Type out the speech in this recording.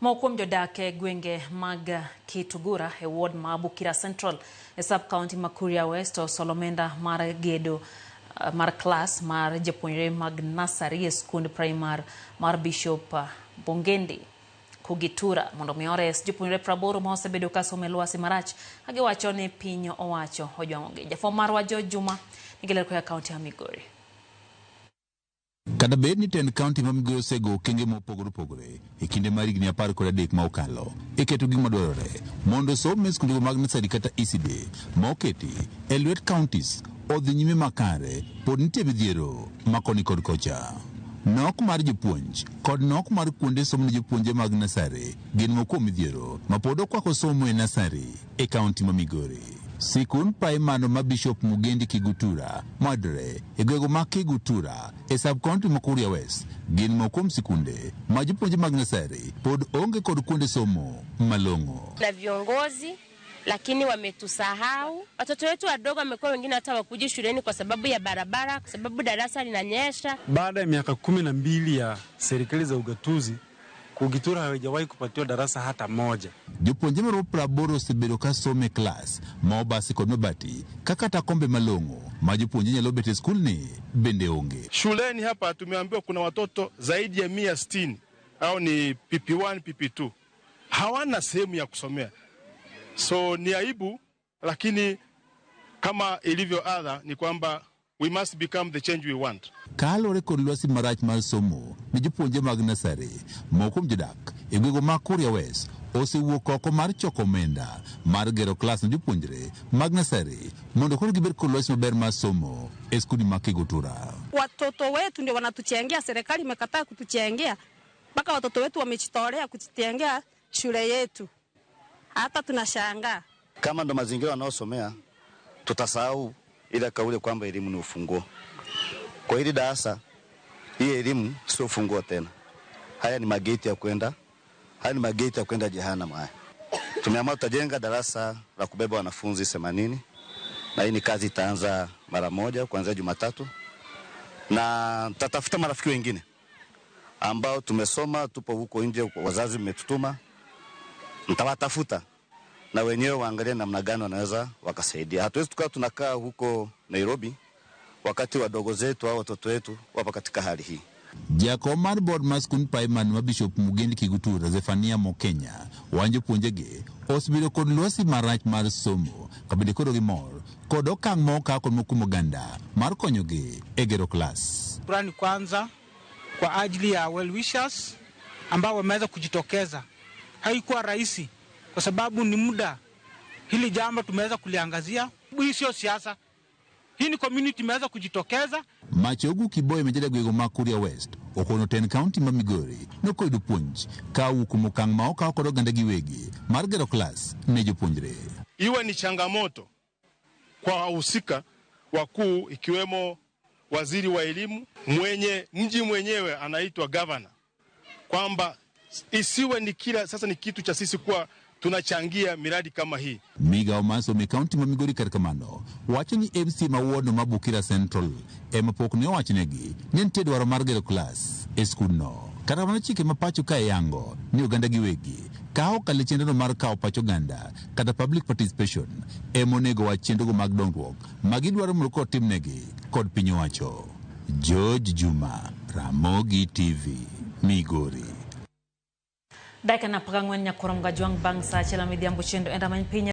Moko kuom jodak e gwenge mag Kitugura e ward ma Bukira Central e sub county ma Kuria West osolo omenda mar gedo mar klas mar jopuonjre mag nursery e skund primar mar Bishop Bongendi Kugitura mondo mi ores jopuonjre 80 ma osebedo ka somo e lwasi marach ka giwacho ni piny owacho ojwang'ogi. Jafwambo marwa George Juma nigi ler koa e kaunti ya Migori. Kata bed ni tend kaunti ma Migori osego okenge mopogore opogore e kinde mar higni 13 ma okalo e keto gik madwarore mondo somo e skundego mag nasari kata ECD ma oketi e lwet counties odhi nyime makare, pod nitie midhiero ma koni kod kocha. Nok mar jopuonj kod nok mar kuonde somo ne jopuonje mag nasari gin moko kuom midhiero ma pod okwako somo e nasari e kaunti ma Migori. Sikund praimano ma Bishop Mugendi Kigutura mayudore e gwego ma Kigutura e sub-county ma Kuria West gin moko kuom sikunde ma jopuonje mag nasari pod onge kod kuonde somo malong'o. Na viongozi lakini wametusahau. Watoto wetu wadogo wamekuwa wengine hata wakuji shuleni kwa sababu ya barabara, kwa sababu darasa linanyesha. Baada ya miaka 12 ya serikali za ugatuzi, Kugitura hawajawahi kupatiwa darasa hata moja. Jopuonje maromo 80 osebedo ka somo e klas ma obasi kod mabati ka kata kombe malong'o ma jopuonje nyalo bet e skulni bende onge. Shuleni hapa tumeambiwa kuna watoto zaidi ya 160 au ni PP1, PP2 hawana sehemu ya kusomea, so ni aibu, lakini kama ilivyo adha ni kwamba we must become the change we want. Kaluwore kod lwasi marach mar somo ne jopuonje mag nasari, moko kuom jodak e gwego ma Kuria West osewuok oko mar choko omenda mar gero klas ne jopuonjre mag nasari mondo koro gibed kod lwasi maber mar somo e skundni mag Kigutura. Watoto wetu ndio wanatuchengea, serikali imekataa kutuchengea, mpaka watoto wetu wamejitolea kututengea shule yetu, hata tunashangaa. Kama ndo mazingira wanaosomea, tutasahau ile kauli kwamba elimu ni ufunguo. Kwa hili darasa, hii elimu sio ufunguo tena. Haya ni mageti ya kwenda, haya ni mageti ya kwenda jehanamu haya. Tumeamua tutajenga darasa la kubeba wanafunzi 80 na hii ni kazi itaanza mara moja kuanzia Jumatatu, na tutatafuta marafiki wengine ambao tumesoma, tupo huko nje, wazazi mmetutuma, mtawatafuta na wenyewe waangalie namna gani wanaweza wakasaidia. Hatuwezi tukawa tunakaa huko Nairobi wakati wadogo zetu au watoto wetu wapo katika hali hii. Jakom mar board mar skund primary ma Bishop Mugendi Kigutura Zephania Mokenya wacho jopuonjegi osebedo kod lwasi marach mar somo kabende koro gimor kod okang' ma okaw kod moko kuom oganda mar konyogi e gero klas. Shukrani kwanza kwa ajili ya well wishers ambao wameweza kujitokeza. Haikuwa rahisi kwa sababu ni muda hili jambo tumeweza kuliangazia. Hii sio siasa, hii ni community imeweza kujitokeza. Machogu Kiboyo ma gwego ma Kuria West okono tend kaunti ma Migori nokoyudo puonj ka owuok kuom okang' ma okaw kod oganda giwegi mar gero klas ne jopuonjre. Iwe ni changamoto kwa wahusika wakuu ikiwemo waziri wa elimu, mwenye mji mwenyewe anaitwa governor, kwamba isiwe ni kila sasa ni kitu cha sisi kuwa tunachangia miradi kama hii. Migawo mar somo e kaunti ma Migori kar kamano wacho ni MC ma wuodno ma Bukira Central ema pok ne owachnegi ni nitie dwaro mar gero klas e skundno. Kata kamano chike ma pacho kae yango ni oganda giwegi ka okalo e chenrono mar kawo pach oganda kata public participation ema onego wach chenrogo mag dongruok ma gidwaro mondo koro timnegi kod piny owacho. George Juma, Ramogi TV, Migori. Dakika 14 nyakoro mgajwang' bang' saa achiel ma midhiambo chenro en rameny piny.